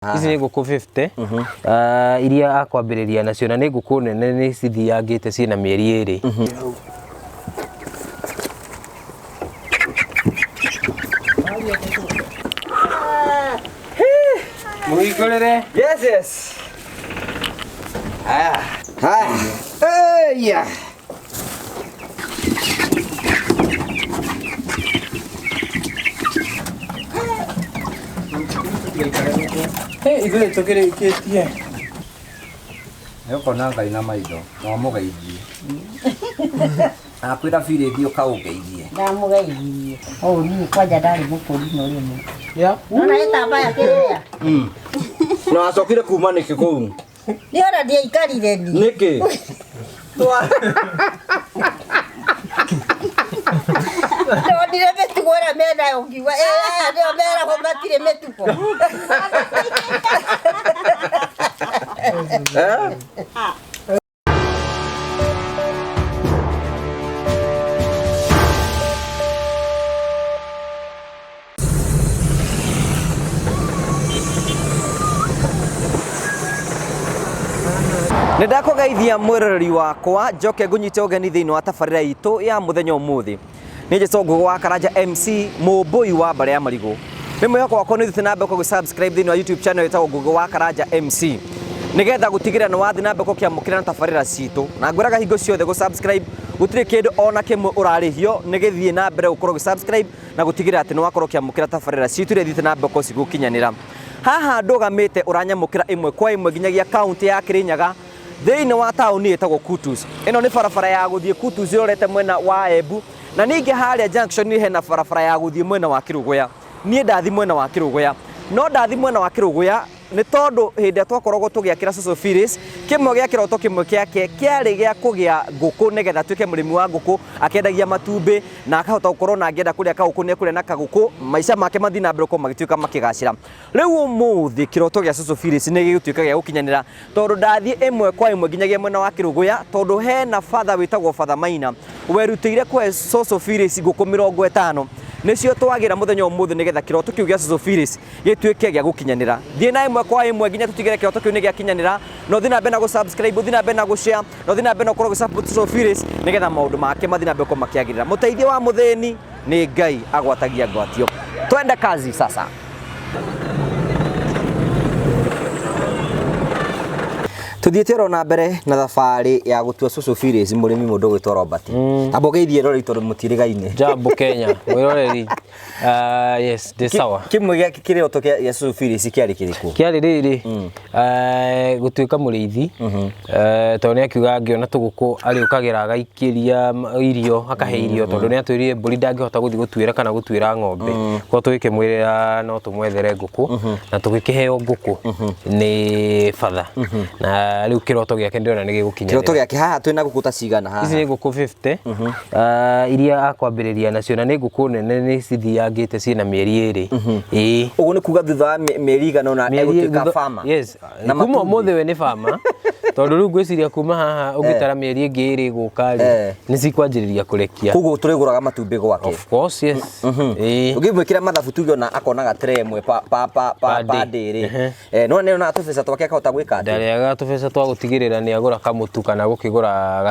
Ici nĩ ngũkũ 50. Ah, iria akwambĩrĩria nacio na nĩ ngũkũ nene nĩ cithiangĩte ciĩna mĩeri 2. Mũhingũrĩre. Yes. Haya. Haya. Hey, yeah. Hey, ithuĩ tũkĩrĩkĩtie. Nĩ ũkona Ngai na maitho na ũmũgeithie. Akwĩra birĩthi ũka ũngeithie. Ndamũgeithirie. Ũũ niĩ kwanja ndarĩ mũkũrinũ rĩmwe. Yeah. Nona gĩtambaya kĩrĩa? Na wacokire kuma nĩkĩ kũu? Nĩ ona ndiaikarire ni. Nĩkĩ? Ndonire mĩtugo ĩrĩa menayo ngiuga ĩ aya nĩo meragwo matirĩ mĩtugo. Eh? Nĩ ndakũgeithia mwĩroreri wakwa njoke ngũnyite ũgeni thĩinĩ wa tabarĩra itũ ya mũthenya ũmũthĩ. Nĩ Njĩtwo Ngũgũ wa Karanja MC mũmbũi wa mbarĩ ya marigũ. Nĩ mwĩhoko wakwa nĩ ũthiĩte na mbere gũ subscribe thĩinĩ wa YouTube channel ĩtagwo Ngũgũ wa Karanja MC nĩgetha gũtigĩrĩra nĩ wathiĩ na mbere gũkĩamũkĩra na tabarĩra citũ, na ngwĩraga hingo ciothe gũ subscribe gũtirĩ kĩndũ ona kĩmwe ũrarĩhio, nĩ gĩthiĩ na mbere gũkorwo ũgĩ subscribe na gũtigĩrĩra atĩ nĩ wakorwo ũkĩamũkĩra tabarĩra citũ iria ithiĩte na mbere gũkorwo cigũkinyanĩra. Haha ndũgamĩte ũranyamũkĩra ĩmwe kwa ĩmwe nginyagia kaũntĩ ya Kĩrĩnyaga thĩinĩ wa taũni ĩtagwo Kutus. Ĩno nĩ barabara ya gũthiĩ Kutus ĩrorete mwena wa Embu, na ningĩ harĩa junction hena barabara ya gũthiĩ mwena wa Kĩrũgũya. Niĩ ndathi mwena wa Kĩrũgũya, no ndathi mwena wa Kĩrũgũya nĩ tondũ hĩndĩ ĩrĩa twakoragwo tũgĩakĩra cũcũ Phyllis, kĩmwe gĩa kĩroto kĩmwe gĩake kĩarĩ gĩa kũgĩa ngũkũ nĩgetha atuĩke mũrĩmi wa ngũkũ, akĩendagia matumbĩ na akahota gũkorwo na angĩenda kũrĩa kagũkũ nĩ ekũrĩa na kagũkũ, maica make mathiĩ na mbere gũkorwo magĩtuĩka makĩgacĩra. Rĩu ũmũthĩ kĩroto gĩa cũcũ Phyllis nĩ gĩgũtuĩka gĩa gũkinyanĩra tondũ ndathiĩ ĩmwe kwa ĩmwe nginyagia mwena wa Kĩrũgũya, tondũ hena batha wĩtagwo Father Maina werutĩire kũhe cũcũ Phyllis ngũkũ 50, nĩcio twagĩra mũthenya ũmũthĩ nĩgetha kĩroto kĩu gĩa cũcũ Phyllis gĩtuĩke gĩa gũkinyanĩra. Thiĩ na ĩmwe kwa ĩmwe nginya tũtigĩre kĩroto kĩu nĩ gĩakinyanĩra, na ũthiĩ na mbere na gũ subscribe, ũthiĩ na mbere na gũ share, na ũthiĩ na mbere na gũkorwo ũgĩ support cũcũ Phyllis nĩgetha maũndũ make mathiĩ na mbere gũkorwo makĩagĩrĩra. Mũteithia wa mũthĩni nĩ Ngai agwatagia ngwatio. Twende kazi sasa. Tuthiĩte oro na mbere na thabarĩ ya gũtua cũcũ Phyllis mũrĩmi mũndũ ũgwĩtwo Robert. Amba ũgeithie rori tondũ mũtirĩgaine. Jambo Kenya, mwĩroreri. Yes, ndĩ sawa. Kĩmwe gĩa kĩroto gĩa cũcũ Phyllis kĩarĩ kĩrĩkũ? Kĩarĩ rĩrĩ, gũtuĩka mũrĩithi, tondũ nĩ akiuga angĩona tũgũkũ arĩũkagĩra agaikĩria irio, akahe irio, tondũ nĩ atwĩrire mbũri ndangĩhota gũthiĩ gũtuĩra kana gũtuĩra ng'ombe. Koguo tũgĩkĩmwĩrĩra no tũmwethere ngũkũ, na tũgĩkĩheo ngũkũ nĩ batha. Na rĩu kĩroto gĩake ndĩrona nĩ gĩgũkinyanĩra. Kĩroto gĩake haha twĩna ngũkũ ta cigana haha? Ici nĩ ngũkũ 50. Iria akwambĩrĩria nacio na nĩ ngũkũ nene nĩ cithiangĩte ciĩna mĩeri 2. Ĩĩ. Ũguo nĩ kuga thutha wa mĩeri igana ũna Mĩeri egũtuĩka thutha- farmer. Yes. Na Kuma matumbĩ. ũmũthĩ we nĩ farmer. Tondũ rĩu ngwĩciria kuma haha ũngĩtara mĩeri ĩngĩ 2 gũka rĩ, nĩ cikwanjĩrĩria kũrekia. Koguo tũrĩgũraga matumbĩ gwake. Of course, yes. Ĩĩ. Ũngĩmwĩkĩra mathabu tuge ona akonaga tray ĩmwe pa pa pa pa Per pa day. day rĩ. No nĩ onaga tũbeca twake akahota gwĩka atĩa? Ndarĩaga tũbeca twa gũtigĩrĩra nĩ agũra kamũtu kana gũkĩgũra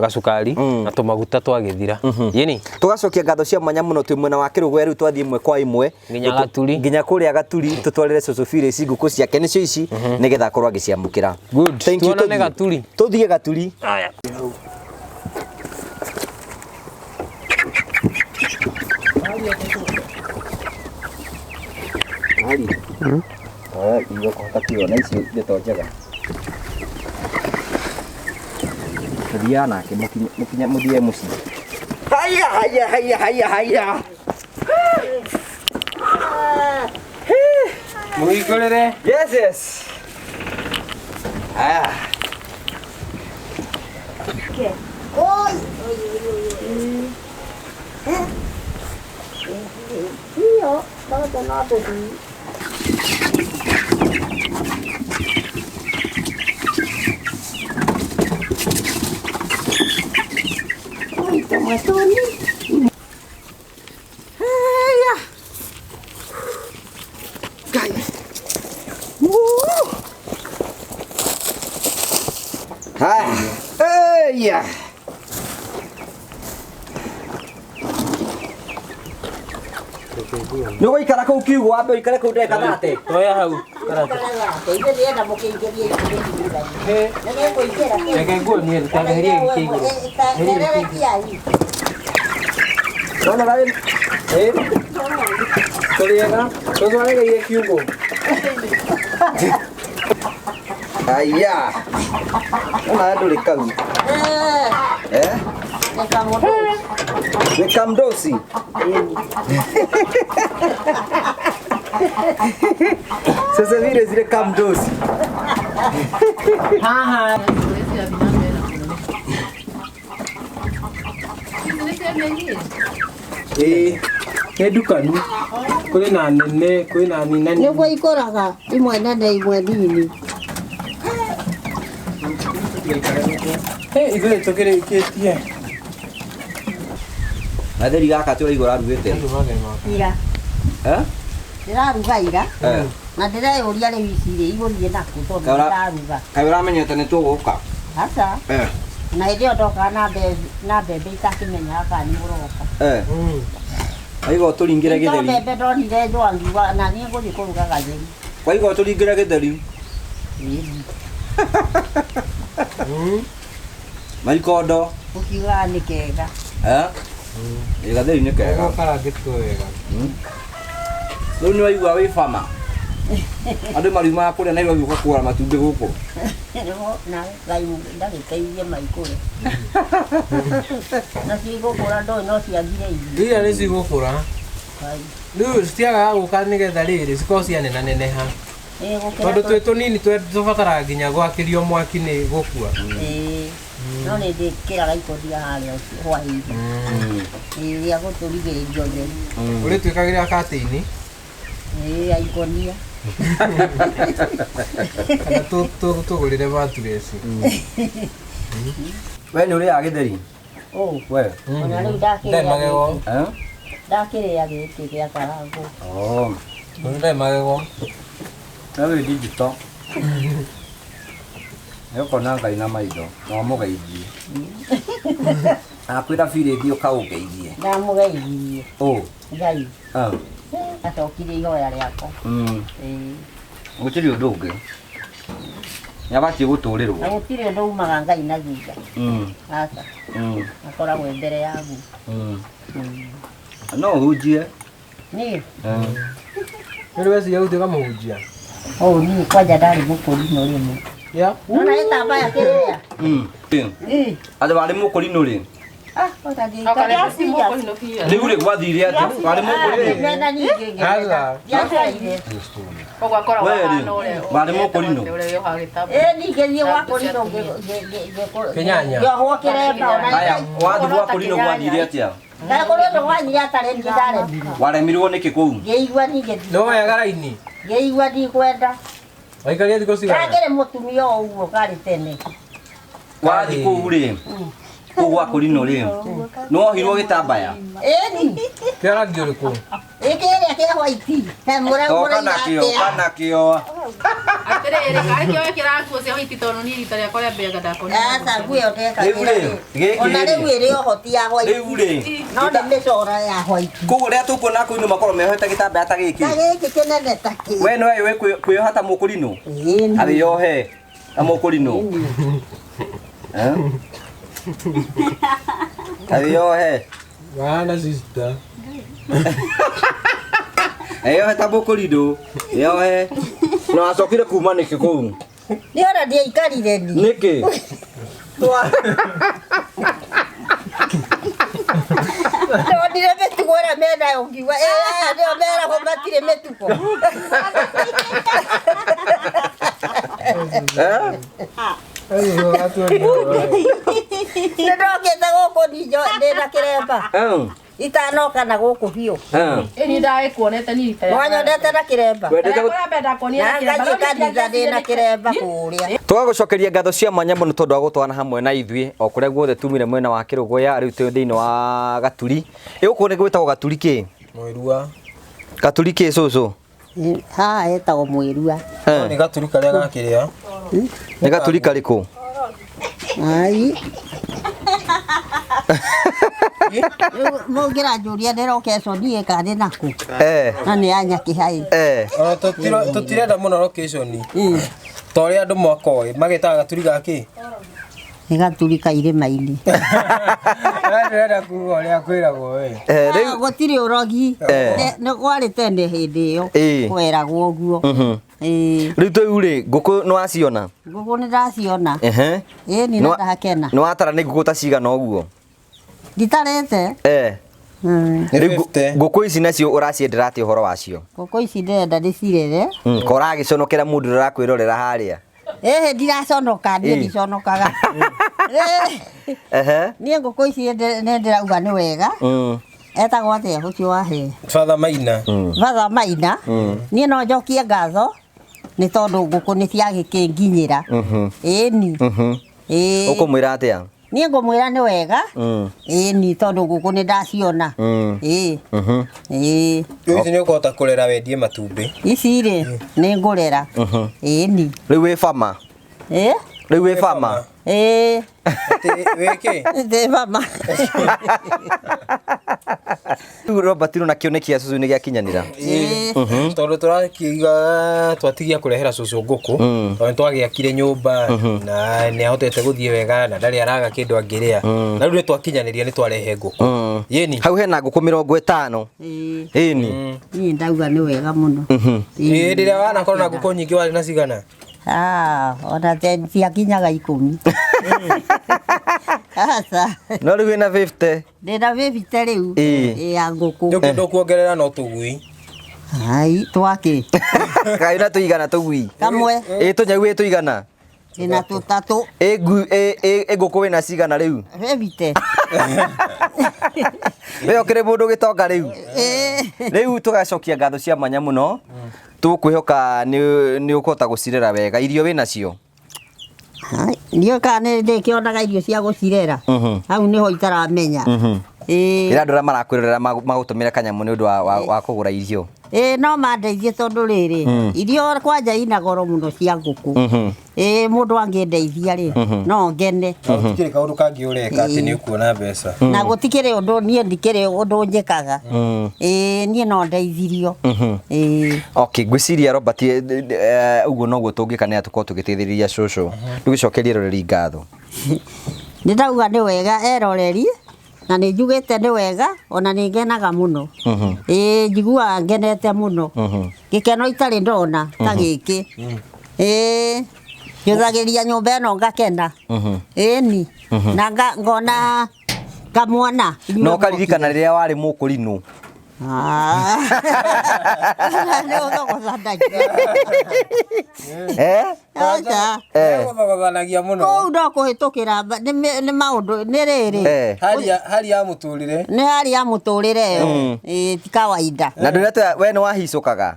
gacukari na tũmaguta twagĩthira. Yĩni? Tũgacokia ngatho cia mwanya mũno twĩ mwena wa Kĩrũgũya rĩu twathiĩ ĩmwe kwa ĩmwe Nginya Gaturi. Nginya kũrĩa Gaturi tũtwarĩre cũcũ Phyllis ngũkũ ciake nĩcio ici nĩgetha akorwo agĩciamũkĩra. Good. Thank you, Tuonane tũthiĩ. Gaturi. Tũthiĩ Gaturi. Haya. Irio kũhota kuona ici ndeto njega. Tũthiaga nake mũkinye mũthiĩ mũciĩ. Haya haya haya haya haya. Mũhingũrĩre. Yes yes. Haya. Oi, oi, oi, oi, oi. いいよ、どうぞのベビー。おい、トマトに。 Ngai. Aya. Nĩ ũgũikara kũu kiugũ wambe ũikare kũu ndagĩka 30. Toya hau karata. Ithuĩ ndĩrenda mũkĩingĩrie ikũmi. Nĩgĩkũingĩra. Reke nguonie tũtangeherie gĩkĩ igũrũ. Hererekiai. Nona raĩ. Eh. Tũrĩega, tũtwaregeire kiugũ. Aya. Nona ndũrĩ kau. Eh? Nĩ kamdosi. Sasa vile zile kamdosi. Haha. Ĩĩ, nĩ ndukanu. Kwĩ na nene, kwĩ na ninani. Nĩguo ikũraga imwe nene imwe nini. Hey, ithuĩ tũkĩrĩkĩtie. Gatheri gaka tũraigua ũrarugĩte. Ira. Eh? Ndĩraruga ira. Eh. Na ndĩreyũria rĩu ici rĩ igũthiĩ nakũ tondũ Kaura- ndĩraruga. Kaĩ ũramenyete nĩ tũgũka? Aca. Eh. Na hĩndĩ ĩyo ndokaga na mbembe na mbembe itakĩmenyaga kana nĩ mũroka. Eh. Waigua ũtũringĩre To gĩtheri. mbembe ndonire njũa ngiuga na niĩ ngũthiĩ kũruga gatheri. Waigua ũtũringĩre gĩtheri. Maikondo. Ũkiugaga nĩ kega. Eh? Ĩ gatheri nĩ kega. Karangĩtwo wega. Rĩu nĩ waigua wĩ bama. Andũ mariumaga kũrĩa Nairobi gũka kũgũra matumbĩ gũkũ. Nĩguo na Ngai ndagĩteithie maikũre. Na cigũkũra ndũĩ no ciagire irio. Iria nĩ cigũkũra. Ngai. Rĩu citiagaga gũka nĩgetha rĩrĩ cikorwo cianenaneneha. Ĩ gũkĩra Tondũ twĩ tũnini tũbataraga nginya gwakĩrio mwaki nĩ gũkua. Ĩĩ. No nĩ ndĩkĩraga ikũnia harĩa hwaĩ-inĩ. Ĩĩ rĩa gũtũrigĩrĩria ũtheri. Ũrĩtwĩkagĩra katĩini Ĩĩ ya ikũnia. kana tũgũrĩre matureci. We nĩ ũrĩaga gĩtheri? Ũ. We. Ona rĩu Ndarĩ ndakĩrĩa magego. gĩkĩ. Eh? Ndakĩrĩa gĩkĩ gĩa karangwo. Oh. Ndarĩ magego. Na wĩ digital. Nĩ ũkona Ngai na maitho na ũmũgeithie. Akwĩra birĩthi ũka ũngeithie. Ndamũgeithirie. Ũ. Ngai. Ah. Acokirie ihoya rĩakwa. Ĩĩ. Gũtirĩ ũndũ ũngĩ. Nĩ abatiĩ gũtũrĩrwo. Na gũtirĩ ũndũ umaga Ngai na thutha. Aca. Akoragwo e mbere yagu. No ũhunjie. Niĩ. Nĩ ũrĩ weciria gũtuĩka mũhunjia? Ũ niĩ kwanja ndarĩ mũkũrinũ rĩmwe. Ya. Nona gĩtambaya kĩrĩa? Atĩ warĩ mũkũrinũ rĩ? Ah, ona ngĩikara. Rĩu rĩ gwathire atĩa? Warĩ mũkũrinũ? Mena nyingĩ Aca. ngĩacaire. We rĩ, warĩ mũkũrinũ? Ĩ ningĩ thiĩ gwa kũrinũ Kĩnyanya. ngĩohwo kĩremba ona Aya, wathiĩ gwa kũrinũ gwathire atĩa? Ndakũrĩ ũndũ gwathiire atarĩ niĩ ndaremirwo. Waremirwo nĩkĩ kũu? Ngĩigua ningĩ Nĩ woyaga raini? ngĩigua ndikwenda. Waikaria thikũ cigana? Kangĩrĩ mũtumia o ũguo karĩ tene. Wathiĩ kũu rĩ, kũu gwa kũrinũ rĩ, nĩ wohirwo gĩtambaya? Ĩni. Kĩa rangi ũrĩkũ? Ĩ kĩrĩa kĩa white. He mũra Toka mũraira nakĩo, atĩa? ũka nakĩo. Atĩrĩrĩ, karĩ kĩoe kĩrakuo cia white tondũ niĩ rita rĩakwa rĩa mbere ndakonire. Aca nguo ĩyo Rĩu rĩ, gĩkĩ Ona rĩ. rĩu ĩrĩ oho ti ya white. Rĩu rĩ, No nĩ mĩcoro ya white. koguo rĩrĩa tũkuona kũinũ makorwo meohete gĩtambaya ta Ta gĩkĩ. gĩkĩ kĩnene ta kĩ. We nĩwe wĩ kwĩyoha ta mũkũrinũ? Ĩni. Awĩyohe ta mũkũrinũ. Eh? Awĩyohe. Wana sister. Eyohe ta mũkũrinũ. Yohe. Na wacokire kuma nĩkĩ kũu? Nĩ ona ndiaikarire ni. Nĩkĩ? Ndonire mĩtugo ĩrĩa menayo ngiuga ĩ aya nĩo meragwo matirĩ mĩtugo. Eh? Nĩ ndokĩte gũkũ ninjo ndĩna kĩremba. Eh. Itanoka na gũkũ biũ. Eh. Ĩ niĩ ndagĩkuonete niĩ rita rĩakwa. Mwanyonete na kĩremba. Wendete Rĩakwa rĩa mbere ndakuonire Na na kĩremba. ngathiĩ kanitha ndĩna kĩremba kũrĩa. Tũgagũcokeria ngatho cia mwanya mũno tondũ wa gũtwana hamwe na ithuĩ o kũrĩa guothe tumire mwena wa Kĩrũgũya rĩu twĩ thĩinĩ wa Gaturi. Ĩ gũkũ nĩ gwĩtagwo Gaturi kĩ? Mwĩrua. Gaturi kĩ cũcũ? Haha hetagwo mwĩrua. Eh. Nĩ gaturi karĩa gakĩrĩa. Nĩ Gaturi karĩkũ? Ai. Rĩu mũngĩranjũria nĩ location ĩ kana nĩ nakũ Eh. na nĩ ya Nyakĩhai. Eh. Ona tũtirenda mũno location ta ũrĩa andũ mwakoĩ magĩtaga gaturi gakĩ. Nĩ gaturi ka irĩma-inĩ. Ndĩrenda kuga ũrĩa kwĩragwo we. Eh, rĩu Ah, gũtirĩ ũrogi. Eh. Nĩ kwarĩ tene hĩndĩ ĩyo Ĩĩ. kweragwo ũguo. Ĩĩ. Rĩu tũu rĩ, ngũkũ nĩ waciona? Ngũkũ nĩ ndaciona. Ehe. Ĩĩ ni Nĩ na ndakena. Nĩ watara nĩ ngũkũ ta cigana ũguo? Nditarĩte. Eh. Mm. Nĩ Rĩu 50. ngũkũ ici nacio ũraciendera atĩa ũhoro wacio? Ngũkũ ici ndĩrenda ndĩcirere. Ko ũragĩconokera mũndũ ũrĩa ũrakwĩrorera harĩa? Ĩhĩ ndiraconoka, niĩ Ĩĩ. ndiconokaga. Ĩĩ. Ehe. Niĩ ngũkũ ici nĩ ndĩrauga nĩ wega. Etagwo atĩa ũcio wahe? Father Maina. Father Maina. Niĩ no njokie ngatho nĩ tondũ ngũkũ nĩ ciagĩkĩnginyĩra. Ĩni. Ĩĩ. Ũkũmwĩra atĩa? Niĩ ngũmwĩra nĩ wega. Ĩni tondũ ngũkũ nĩ ndaciona. Ĩĩ. Ĩĩ. Rĩu ici nĩ ũkũhota kũrera wendie matumbĩ. Ici rĩ nĩ ngũrera. Ĩni. Rĩu wĩ bama? Ĩĩ. Rĩu wĩ bama? Ĩĩ. Atĩ wĩkĩ? Ndĩ bama. Rĩu Robert na kĩoneki gĩa cũcũ nĩ gĩakinyanĩra. Ĩĩ. Tondũ tũrakiuga twatigia kũrehera cũcũ ngũkũ tondũ nĩtwagĩakire nyũmba na nĩ ahotete gũthiĩ wega na ndarĩ araga kĩndũ angĩrĩa, na rĩu nĩ twakinyanĩria nĩ twarehe ngũkũ. Yĩni. Hau hena ngũkũ 50. Ĩĩ. Ĩni. Niĩ ndauga nĩ wega mũno. Hĩndĩ ĩrĩa wanakorwo na ngũkũ nyingĩ warĩ na cigana? Ah, ona ciakinyaga 10. Aca. No rĩu wĩna 50. Ndĩna 50 rĩu. Ĩĩ. Ĩĩ ya ngũkũ. Nĩ ũkĩenda kuongerera no tũgui. Ai, twakĩ. Kaĩ na tũigana tũgui? Kamwe. Ĩ tũnyau ĩ tũigana? Ndĩna tũtatũ. Ĩ ngui ĩ ngũkũ wĩna cigana rĩu? 50. We ũkĩrĩ mũndũ gĩtonga rĩu. Ĩĩ. Rĩu tũgacokia ngatho cia mwanya mũno. Tũkwĩhoka nĩ ũkũhota gũcirera wega. Irio wĩnacio? Ai, Ndiũĩ kana nĩ ndĩkĩonaga irio cia gũcirera. Hau nĩho itaramenya. Ĩĩ. Ĩra andũ arĩa marakwĩrorera magũtũmĩre kanyamũ nĩ ũndũ wa kũgũra irio. Ĩĩ no mandeithie tondũ rĩrĩ irio kwanja ina goro mũno cia ngũkũ. Ĩĩ mũndũ angĩndeithia rĩ no ngene. Na gũtikĩrĩ kaũndũ kangĩ ũreka atĩ nĩ ũkuona mbeca. Na gũtikĩrĩ ũndũ niĩ ndikĩrĩ ũndũ njĩkaga. Ĩĩ niĩ no ndeithirio. Ĩĩ. Okay, ngwĩciria Robert ũguo noguo tũngĩka nĩ tũkorwo tũgĩteithĩrĩria cũcũ. Tũgĩcokerie eroreri ngatho. Nĩ ndauga nĩ wega eroreri na nĩ njugĩte nĩ wega ona nĩ ngenaga mũno. Ĩĩ njiguaga ngenete mũno. Gĩkeno itarĩ ndona ta gĩkĩ. Ĩĩ njũthagĩria nyũmba ĩno ngakena. Ĩni na ngona kamwana. Na ũkaririkana rĩrĩa warĩ mũkũrinũ. Ah. Nĩ ũthogothanagia. Eh? Aca. Eh. Gũthogothanagia mũno. Kũu no kũhĩtũkĩra nĩ maũndũ nĩ rĩrĩ. Eh. Hali ya mũtũrĩre. Nĩ hali ya mũtũrĩre ĩyo. Ĩĩ ti kawaida. Na ndũrĩa we nĩ wahicũkaga?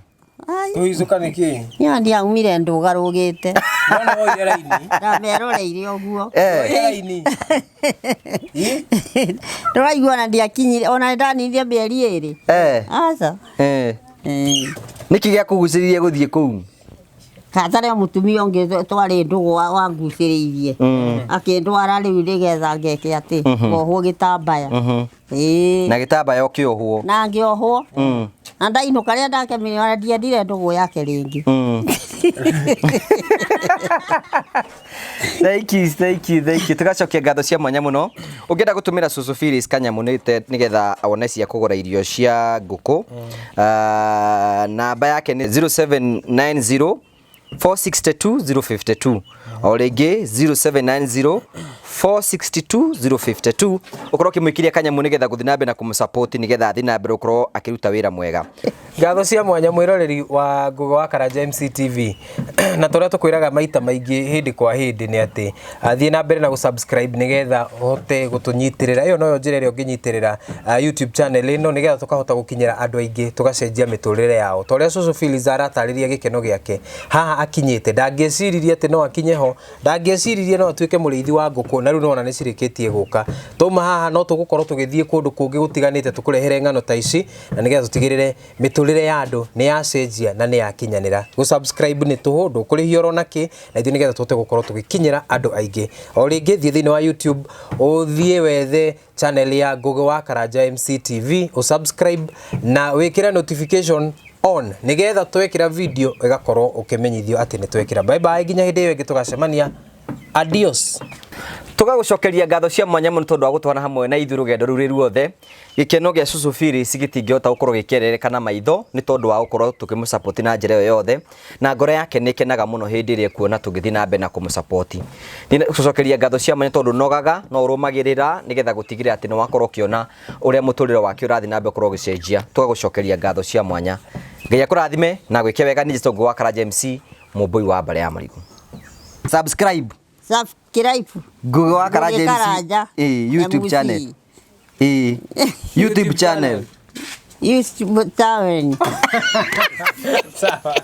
Ai. Kũhicũka nĩ kĩĩ? Niĩ ndiaumire ndũgarũgĩte. No nĩ woire raini. Ndameroreire ũguo. Eh. Woire raini. Ĩ? Ndũraigua ona ndiakinyire ona nĩndaninire mĩeri 2. Eh. Aca. Eh. Ĩĩ. Nĩkĩ gĩakũgucĩrĩirie gũthiĩ kũu? Hatarĩ mũtumia ũngĩ twarĩ ndũgũ wangucĩrĩirie. Akĩndwara rĩu nĩgetha ngeke atĩ ngohwo gĩtambaya. Ĩĩ. Na gĩtambaya ũkĩohwo. Na ngĩohwo. Na ndainũka rĩrĩa ndakemire ona ndiendire ndũgũ yake rĩngĩ. Thank you, thank you, thank you. Tũgacokia ngatho cia mwanya mũno. Ũngĩenda gũtũmĩra Cũcũ Phyllis kanyamũ nĩgetha one cia kũgũra irio cia ngũkũ. Namba yake nĩ 0790 462 052. O rĩngĩ 0790 462 052. Ũkorwo ũkĩmwĩkĩria kanyamũ nĩgetha gũthiĩ na mbere na kũmũsupport nĩgetha athiĩ na mbere gũkorwo akĩruta wĩra mwega. Ngatho cia mwanya mwĩroreri wa Ngugo wa Karanja MCTV. Na tũrĩa tũkwĩraga maita maingĩ hĩndĩ kwa hĩndĩ nĩ atĩ thiĩ na mbere na gũsubscribe nĩgetha ũhote gũtũnyitĩrĩra. Ĩyo noyo njĩra ĩrĩa ũngĩnyitĩrĩra YouTube channel ĩno nĩgetha tũkahota gũkinyĩra andũ aingĩ tũgacenjia mĩtũrĩre yao. Ta ũrĩa Cũcũ Phyllis aratarĩria gĩkeno gĩake haha Akinyĩte ndangĩeciririe atĩ no akinye ho, ndangĩeciririe no atuĩke mũrĩithi wa ngũkũ, na rĩu nĩwona nĩ cirĩkĩtie gũka. Twauma haha no tũgũkorwo tũgĩthiĩ kũndũ kũngĩ gũtiganĩte tũkũrehere ng'ano ta ici, na nĩgetha tũtigĩrĩre mĩtũrĩre ya andũ nĩ yacenjia na nĩ yakinyanĩra. Gũ subscribe nĩ tũhũ, ndũkũrĩhio oro nakĩ, na ithuĩ nĩgetha tũhote gũkorwo tũgĩkinyĩra andũ aingĩ. O rĩngĩ thiĩ thĩinĩ wa YouTube, ũthiĩ wethe channel ya Ngugi wa Karanja MCTV, ũsubscribe na wĩkĩre notification on nĩgetha twekĩra video ĩgakorwo ũkĩmenyithio atĩ nĩ twekĩra. Bye bye, nginya hĩndĩ ĩyo ĩngĩ tũgacemania. Adios. Tũgagũcokeria ngatho cia mwanya mũno tondũ wa gũtwana hamwe na ithuĩ rũgendo rũrĩ ruothe. Gĩkeno gĩa cũcũ Phyllis gĩtingĩhota gũkorwo gĩkĩerereka na maitho nĩ tondũ wa gũkorwo tũkĩmũsupport na njĩra ĩyo yothe, na ngoro yake nĩ ĩkenaga mũno hĩndĩ ĩrĩa ĩkuona tũgĩthiĩ na mbere na kũmũsupport. Nĩ gũcokeria ngatho cia mwanya tondũ nogaga no ũrũmagĩrĩra nĩgetha gũtigĩrĩra atĩ nĩ wakorwo ũkĩona ũrĩa mũtũrĩre wake ũrathiĩ na mbere gũkorwo ũgĩcenjia. Tũgagũcokeria ngatho cia mwanya. Ngai akũrathime na gwĩke wega. Nĩ Njĩtũ wa Karanja MC, mũmbũi wa mbarĩ ya marigũ. Subscribe. Subscribe. Ngugi wa Karanja Ngugi MC. Karanja. YouTube MC. Channel. YouTube channel. YouTube channel. Sawa.